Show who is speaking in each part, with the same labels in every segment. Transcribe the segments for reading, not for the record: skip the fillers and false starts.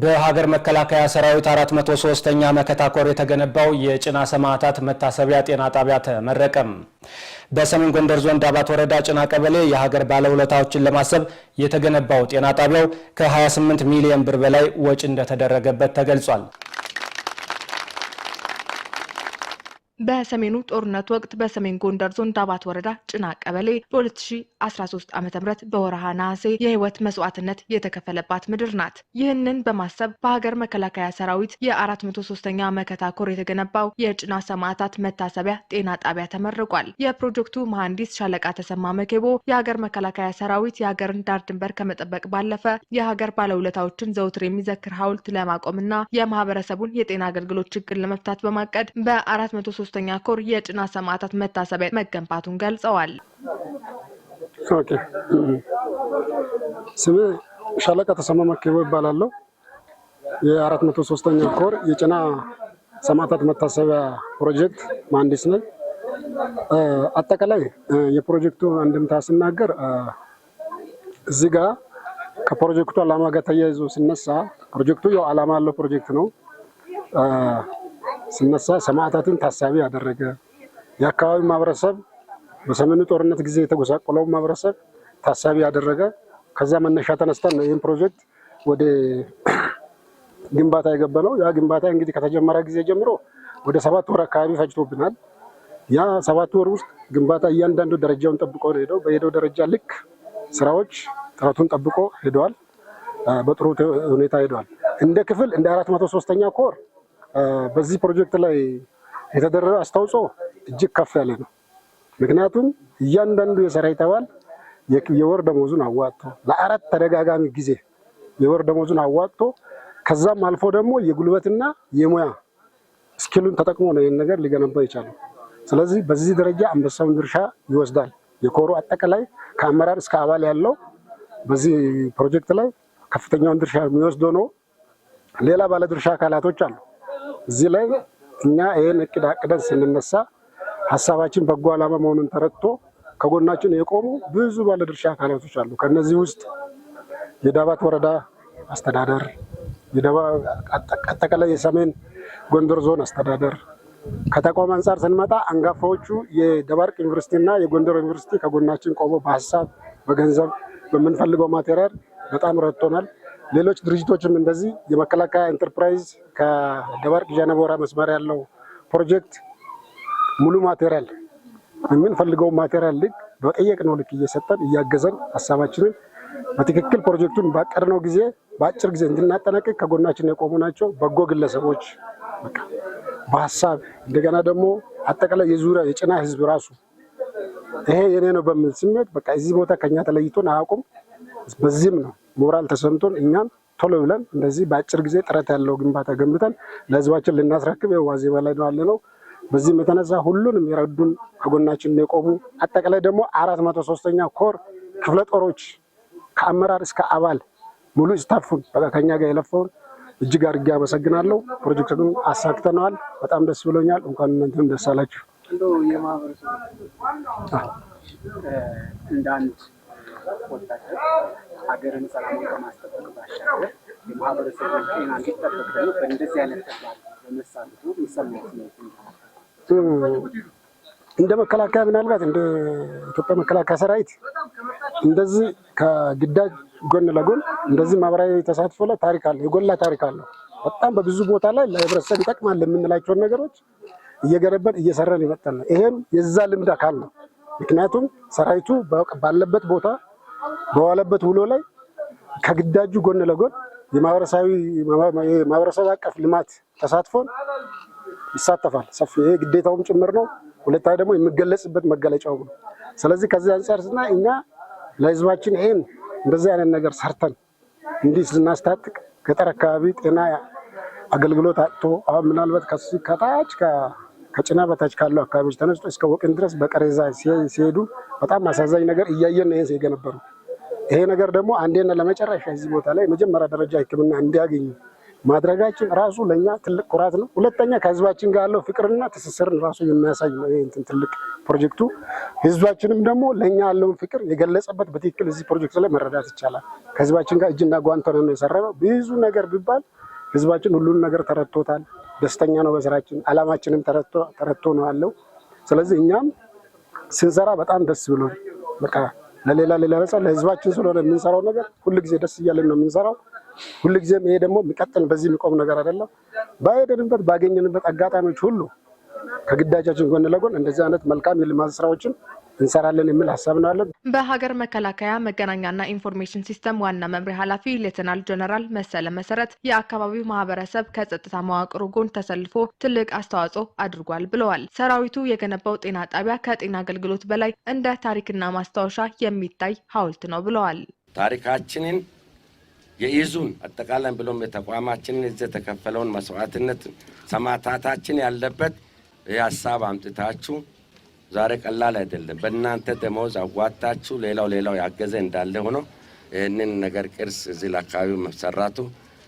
Speaker 1: በሀገር መከላከያ ሰራዊት 403ኛ መከታ ኮር የተገነባው የጭና ሰማዕታት መታሰቢያ ጤና ጣቢያ ተመረቀም። በሰሜን ጎንደር ዞን ዳባት ወረዳ ጭና ቀበሌ የሀገር ባለውለታዎችን ለማሰብ የተገነባው ጤና ጣቢያው ከ28 ሚሊዮን ብር በላይ ወጪ እንደተደረገበት ተገልጿል።
Speaker 2: በሰሜኑ ጦርነት ወቅት በሰሜን ጎንደር ዞን ዳባት ወረዳ ጭና ቀበሌ በ2013 ዓ.ም በወርሃ ነሐሴ የህይወት መስዋዕትነት የተከፈለባት ምድር ናት። ይህንን በማሰብ በሀገር መከላከያ ሰራዊት የ403ኛ መከታ ኮር የተገነባው የጭና ሰማዕታት መታሰቢያ ጤና ጣቢያ ተመርቋል። የፕሮጀክቱ መሐንዲስ ሻለቃ ተሰማ መኬቦ የሀገር መከላከያ ሰራዊት የሀገርን ዳር ድንበር ከመጠበቅ ባለፈ የሀገር ባለውለታዎችን ዘውትር የሚዘክር ሐውልት ለማቆምና የማህበረሰቡን የጤና አገልግሎት ችግር ለመፍታት በማቀድ በ403ኛ ኮር የጭና ሰማዕታት መታሰቢያ መገንባቱን ገልጸዋል።
Speaker 3: Okay፣ ስሜ ሻለቃ ተሰማ መኬቦ ይባላለሁ። የ403ኛ ኮር የጭና ሰማዕታት መታሰቢያ ፕሮጀክት መሀንዲስ ነኝ። አጠቃላይ የፕሮጀክቱ አንድምታ ስናገር፣ እዚህ ጋር ከፕሮጀክቱ ዓላማ ጋር ተያይዞ ሲነሳ፣ ፕሮጀክቱ ያው ዓላማ ያለው ፕሮጀክት ነው። ሲነሳ ሰማዕታትን ታሳቢ ያደረገ፣ የአካባቢው ማህበረሰብ በሰሜኑ ጦርነት ጊዜ የተጎሳቆለው ማህበረሰብ ታሳቢ ያደረገ፣ ከዛ መነሻ ተነስተን ነው ይህን ፕሮጀክት ወደ ግንባታ የገባነው። ያ ግንባታ እንግዲህ ከተጀመረ ጊዜ ጀምሮ ወደ 7 ወር አካባቢ ፈጅቶብናል። ያ 7 ወር ውስጥ ግንባታ እያንዳንዱ ደረጃውን ጠብቆ ነው ሄደው። በሄደው ደረጃ ልክ ስራዎች ጥረቱን ጠብቆ ሄደዋል። በጥሩ ሁኔታ ሄደዋል። እንደ ክፍል እንደ 403ኛ ኮር በዚህ ፕሮጀክት ላይ የተደረገ አስተዋጽኦ እጅግ ከፍ ያለ ነው። ምክንያቱም እያንዳንዱ የሰራዊት አባል የወር ደመወዙን አዋጥቶ፣ ለአራት ተደጋጋሚ ጊዜ የወር ደመወዙን አዋጥቶ፣ ከዛም አልፎ ደግሞ የጉልበትና የሙያ skill ኡን ተጠቅሞ ነው ይህን ነገር ሊገነባ የቻለው። ስለዚህ በዚህ ደረጃ አንበሳውን ድርሻ ይወስዳል። የኮሩ አጠቃላይ ከአመራር እስከ አባል ያለው በዚህ ፕሮጀክት ላይ ከፍተኛውን ድርሻ የሚወስደው ነው። ሌላ ባለድርሻ አካላቶች አሉ። እዚህ ላይ እኛ ይህን እቅድ አቅደን ስንነሳ ሀሳባችን በጎ ዓላማ መሆኑን ተረድቶ ከጎናችን የቆሙ ብዙ ባለድርሻ አካላቶች አሉ። ከነዚህ ውስጥ የዳባት ወረዳ አስተዳደር፣ አጠቃላይ የሰሜን ጎንደር ዞን አስተዳደር፣ ከተቋም አንጻር ስንመጣ አንጋፋዎቹ የደባርቅ ዩኒቨርሲቲ እና የጎንደር ዩኒቨርሲቲ ከጎናችን ቆሞ በሀሳብ፣ በገንዘብ፣ በምንፈልገው material በጣም ረድቶናል። ሌሎች ድርጅቶችም እንደዚህ የመከላከያ ኢንተርፕራይዝ ከደባርቅ ጃነቦራ መስመር ያለው ፕሮጀክት ሙሉ material፣ የምንፈልገው material ልክ በጠየቅነው ልክ እየሰጠን፣ እያገዘን፣ ሀሳባችንን በትክክል ፕሮጀክቱን ባቀድነው ጊዜ በአጭር ጊዜ እንድናጠናቅቅ ከጎናችን የቆሙ ናቸው። በጎ ግለሰቦች በቃ በሀሳብ፣ እንደገና ደግሞ አጠቃላይ የዙሪያ የጭና ህዝብ ራሱ ይሄ የኔ ነው በሚል ስሜት በቃ እዚህ ቦታ ከኛ ተለይቶን አያውቁም። በዚህም ነው ሞራል ተሰምቶን እኛም ቶሎ ብለን እንደዚህ በአጭር ጊዜ ጥረት ያለው ግንባታ ገንብተን ለህዝባችን ልናስረክብ ዋዜማ ላይ ነው ያለነው። በዚህም የተነሳ ሁሉንም የረዱን፣ ከጎናችን የቆሙ፣ አጠቃላይ ደግሞ 403ኛ ኮር ክፍለ ጦሮች ከአመራር እስከ አባል ሙሉ staff ኡን በቃ ከኛ ጋር የለፋውን እጅግ አድርጌ አመሰግናለሁ። ፕሮጀክቱን አሳክተነዋል። በጣም ደስ ብሎኛል። እንኳን እናንተም ደስ አላችሁ።
Speaker 4: እንደው የማህበረሰቡ እንደ አንድ ወታደር ሀገርን ሰላሙን ከማስጠበቅ ባሻገር የማህበረሰቡን ጤና እንዲጠበቅ ደግሞ በእንደዚህ አይነት ተግባር በመሳተፉ የሚሰማው ስሜት?
Speaker 3: እንደ መከላከያ፣ ምናልባት እንደ ኢትዮጵያ መከላከያ ሰራዊት እንደዚህ ከግዳጅ ጎን ለጎን እንደዚህ ማህበራዊ ተሳትፎ ላይ ታሪክ አለው፣ የጎላ ታሪክ አለው። በጣም በብዙ ቦታ ላይ ለህብረተሰብ ይጠቅማል የምንላቸውን ነገሮች እየገነባን እየሰራን የመጣን ነው። ይሄም የዛ ልምድ አካል ነው። ምክንያቱም ሰራዊቱ ባለበት ቦታ በዋለበት ውሎ ላይ ከግዳጁ ጎን ለጎን የማህበረሰብ አቀፍ ልማት ተሳትፎን ይሳተፋል። ሰፊ ይሄ ግዴታውም ጭምር ነው። ሁለተኛ ደግሞ የሚገለጽበት መገለጫው ነው። ስለዚህ ከዚህ አንጻር ስናይ እኛ ለህዝባችን ይሄን እንደዚህ አይነት ነገር ሰርተን እንዲህ ስናስታጥቅ ገጠር አካባቢ ጤና አገልግሎት አጥቶ፣ አሁን ምናልባት ከታች ከጭና በታች ካሉ አካባቢዎች ተነስቶ እስከ ወቅን ድረስ በቀሬዛ ሲሄዱ በጣም አሳዛኝ ነገር እያየን ነው ይሄን የገነበሩ። ይሄ ነገር ደግሞ አንዴና ለመጨረሻ እዚህ ቦታ ላይ መጀመሪያ ደረጃ ሕክምና እንዲያገኙ ማድረጋችን ራሱ ለኛ ትልቅ ኩራት ነው። ሁለተኛ ከህዝባችን ጋር ያለው ፍቅርና ትስስርን ራሱ የሚያሳይ ነው። ይሄ እንትን ትልቅ ፕሮጀክቱ ህዝባችንም ደግሞ ለኛ ያለውን ፍቅር የገለጸበት በትክክል እዚህ ፕሮጀክት ላይ መረዳት ይቻላል። ከህዝባችን ጋር እጅና ጓንት ሆነን ነው የሰራነው። ብዙ ነገር ቢባል ህዝባችን ሁሉን ነገር ተረድቶታል። ደስተኛ ነው በስራችን። አላማችንም ተረድቶ ነው ያለው። ስለዚህ እኛም ስንሰራ በጣም ደስ ብሎን በቃ ለሌላ ሌላ ለህዝባችን ስለሆነ የምንሰራው ነገር ሁልጊዜ ደስ እያለን ነው የምንሰራው። ሁልጊዜም ይሄ ደግሞ የሚቀጥል በዚህ የሚቆም ነገር አይደለም። ባሄድንበት ባገኘንበት አጋጣሚዎች ሁሉ ከግዳጃችን ጎን ለጎን እንደዚህ አይነት መልካም የልማት ስራዎችን እንሰራለን የሚል ሀሳብ ነው ያለን።
Speaker 2: በሀገር መከላከያ መገናኛና ኢንፎርሜሽን ሲስተም ዋና መምሪያ ኃላፊ ሌተናል ጀነራል መሰለ መሰረት የአካባቢው ማህበረሰብ ከጸጥታ መዋቅሩ ጎን ተሰልፎ ትልቅ አስተዋጽኦ አድርጓል ብለዋል። ሰራዊቱ የገነባው ጤና ጣቢያ ከጤና አገልግሎት በላይ እንደ ታሪክና ማስታወሻ የሚታይ ሐውልት ነው ብለዋል።
Speaker 5: ታሪካችንን የእዙን አጠቃላይ ብሎም የተቋማችንን እዚህ የተከፈለውን መስዋዕትነት ሰማዕታታችን ያለበት ይህ ሀሳብ አምጥታችሁ ዛሬ ቀላል አይደለም። በእናንተ ደመወዝ አዋጣችሁ ሌላው ሌላው ያገዘ እንዳለ ሆኖ ይህንን ነገር ቅርስ እዚህ ለአካባቢው መሰራቱ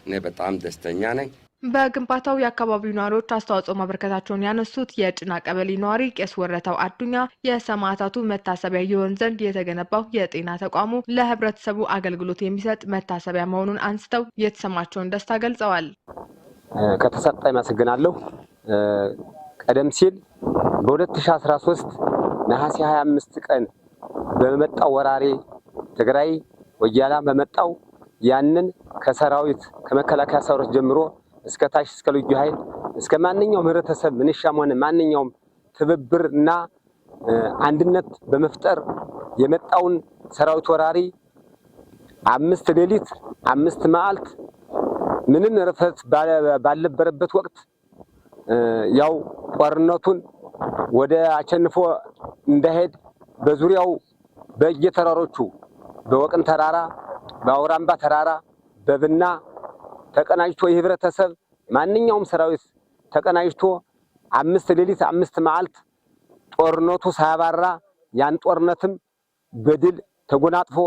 Speaker 5: እኔ በጣም ደስተኛ ነኝ።
Speaker 2: በግንባታው የአካባቢው ነዋሪዎች አስተዋጽኦ ማበርከታቸውን ያነሱት የጭና ቀበሌ ነዋሪ ቄስ ወረታው አዱኛ የሰማዕታቱ መታሰቢያ ይሆን ዘንድ የተገነባው የጤና ተቋሙ ለሕብረተሰቡ አገልግሎት የሚሰጥ መታሰቢያ መሆኑን አንስተው የተሰማቸውን ደስታ ገልጸዋል።
Speaker 6: ከተሰጠ አመሰግናለሁ። ቀደም ሲል በ2013 ነሐሴ 25 ቀን በመጣው ወራሪ ትግራይ ወያላ በመጣው ያንን ከሰራዊት ከመከላከያ ሰራዊት ጀምሮ እስከ ታች እስከ ልዩ ኃይል እስከ ማንኛውም ህብረተሰብ ምንሻም ሆነ ማንኛውም ትብብርና አንድነት በመፍጠር የመጣውን ሰራዊት ወራሪ 5 ሌሊት 5 መዓልት ምንም ረፈት ባልነበረበት ወቅት ያው ጦርነቱን ወደ አቸንፎ እንዳይሄድ በዙሪያው በየተራሮቹ በወቅን ተራራ፣ በአውራምባ ተራራ፣ በብና ተቀናጅቶ የህብረተሰብ ማንኛውም ሰራዊት ተቀናጅቶ 5 ሌሊት 5 መዓልት ጦርነቱ ሳያባራ ያን ጦርነትም በድል ተጎናጥፎ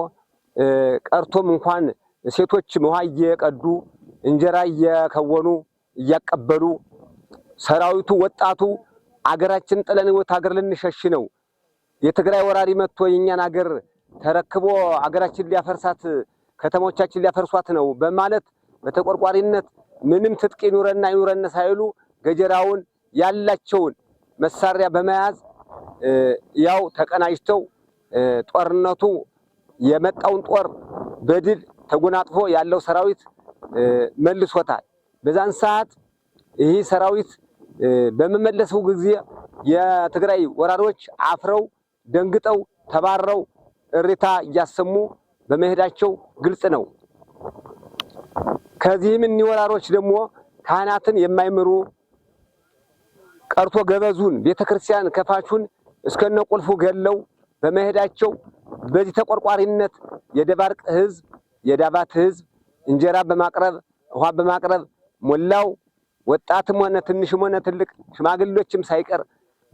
Speaker 6: ቀርቶም እንኳን ሴቶች ውሃ እየቀዱ እንጀራ እየከወኑ እያቀበሉ ሰራዊቱ ወጣቱ አገራችን ጥለን ወት አገር ልንሸሽ ነው፣ የትግራይ ወራሪ መጥቶ የኛን አገር ተረክቦ አገራችን ሊያፈርሳት ከተሞቻችን ሊያፈርሷት ነው በማለት በተቆርቋሪነት ምንም ትጥቅ ይኑረና ይኑረና ሳይሉ ገጀራውን ያላቸውን መሳሪያ በመያዝ ያው ተቀናጅተው ጦርነቱ የመጣውን ጦር በድል ተጎናጥፎ ያለው ሰራዊት መልሶታል። በዛን ሰዓት ይህ ሰራዊት በመመለሰው ጊዜ የትግራይ ወራሪዎች አፍረው ደንግጠው ተባረው እሪታ እያሰሙ በመሄዳቸው ግልጽ ነው። ከዚህም እኒ ወራሪዎች ደግሞ ካህናትን የማይምሩ ቀርቶ ገበዙን ቤተክርስቲያን ከፋቹን እስከነ ቁልፉ ገለው በመሄዳቸው በዚህ ተቆርቋሪነት የደባርቅ ሕዝብ የዳባት ሕዝብ እንጀራ በማቅረብ ውሃ በማቅረብ ሞላው ወጣትም ሆነ ትንሽም ሆነ ትልቅ ሽማግሌዎችም ሳይቀር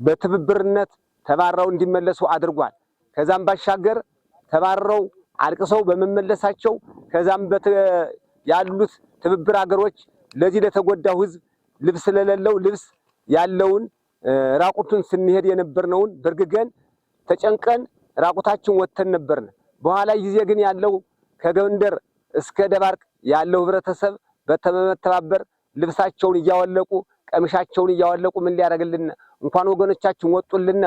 Speaker 6: በትብብርነት ተባረው እንዲመለሱ አድርጓል። ከዛም ባሻገር ተባረው አልቅሰው በመመለሳቸው ከዛም ያሉት ትብብር አገሮች ለዚህ ለተጎዳው ሕዝብ ልብስ ለሌለው ልብስ ያለውን ራቁቱን ስንሄድ የነበርነውን በርግገን ተጨንቀን ራቁታችን ወጥተን ነበርን። በኋላ ጊዜ ግን ያለው ከጎንደር እስከ ደባርቅ ያለው ህብረተሰብ በመተባበር ልብሳቸውን እያወለቁ ቀሚሻቸውን እያወለቁ ምን ሊያደርግልን እንኳን ወገኖቻችን ወጡልን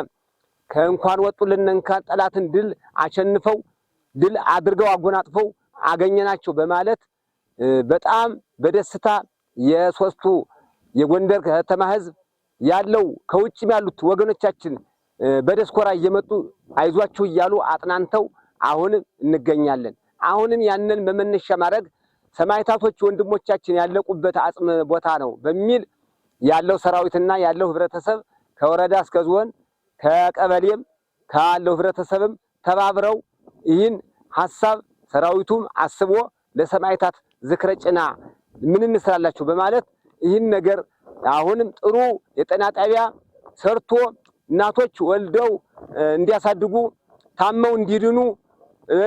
Speaker 6: ከእንኳን ወጡልን እንኳን ጠላትን ድል አሸንፈው ድል አድርገው አጎናጥፈው አገኘናቸው በማለት በጣም በደስታ የሶስቱ የጎንደር ከተማ ህዝብ ያለው ከውጭም ያሉት ወገኖቻችን በደስኮራ እየመጡ አይዟችሁ እያሉ አጥናንተው አሁንም እንገኛለን። አሁንም ያንን በመነሻ ማድረግ ሰማዕታቶች ወንድሞቻችን ያለቁበት አጽም ቦታ ነው በሚል ያለው ሰራዊትና ያለው ህብረተሰብ ከወረዳ እስከ ዞን ከቀበሌም ካለው ህብረተሰብም ተባብረው ይህን ሐሳብ ሰራዊቱም አስቦ ለሰማዕታት ዝክረ ጭና ምን እንስራላችሁ በማለት ይህን ነገር አሁንም ጥሩ የጤና ጣቢያ ሰርቶ እናቶች ወልደው እንዲያሳድጉ ታመው እንዲድኑ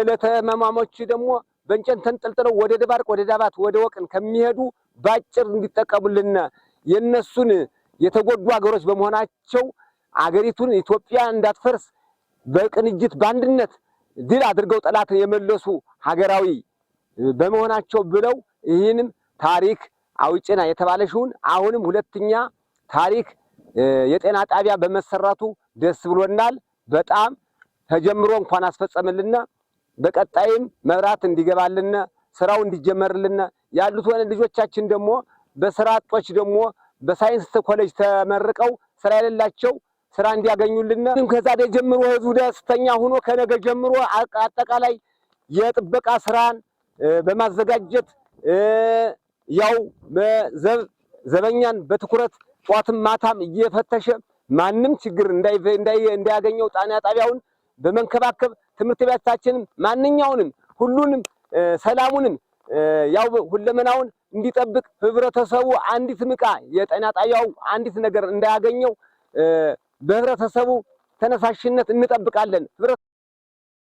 Speaker 6: ለተመማሞች ደግሞ በእንጨት ተንጠልጥለው ወደ ደባርቅ ወደ ዳባት ወደ ወቅን ከሚሄዱ ባጭር እንዲጠቀሙልን የነሱን የተጎዱ አገሮች በመሆናቸው አገሪቱን ኢትዮጵያ እንዳትፈርስ በቅንጅት በአንድነት ድል አድርገው ጠላትን የመለሱ ሀገራዊ በመሆናቸው ብለው ይህንም ታሪክ አውጭና የተባለሽውን አሁንም ሁለተኛ ታሪክ የጤና ጣቢያ በመሰራቱ ደስ ብሎናል። በጣም ተጀምሮ እንኳን አስፈጸመልን። በቀጣይም መብራት እንዲገባልን ስራው እንዲጀመርልን ያሉት ልጆቻችን ደግሞ በስራ አጦች ደግሞ በሳይንስ ኮሌጅ ተመርቀው ስራ የሌላቸው ስራ እንዲያገኙልን ከዛ ጀምሮ ህዝቡ ደስተኛ ሆኖ ከነገ ጀምሮ አጠቃላይ የጥበቃ ስራን በማዘጋጀት ያው ዘበኛን በትኩረት ጧትም ማታም እየፈተሸ ማንም ችግር እንዳያገኘው ጣና ጣቢያውን በመንከባከብ ትምህርት ቤታችንም ማንኛውንም ሁሉንም ሰላሙንም ያው ሁለመናውን እንዲጠብቅ ህብረተሰቡ አንዲት ዕቃ የጤና ጣቢያው አንዲት ነገር እንዳያገኘው በህብረተሰቡ ተነሳሽነት እንጠብቃለን።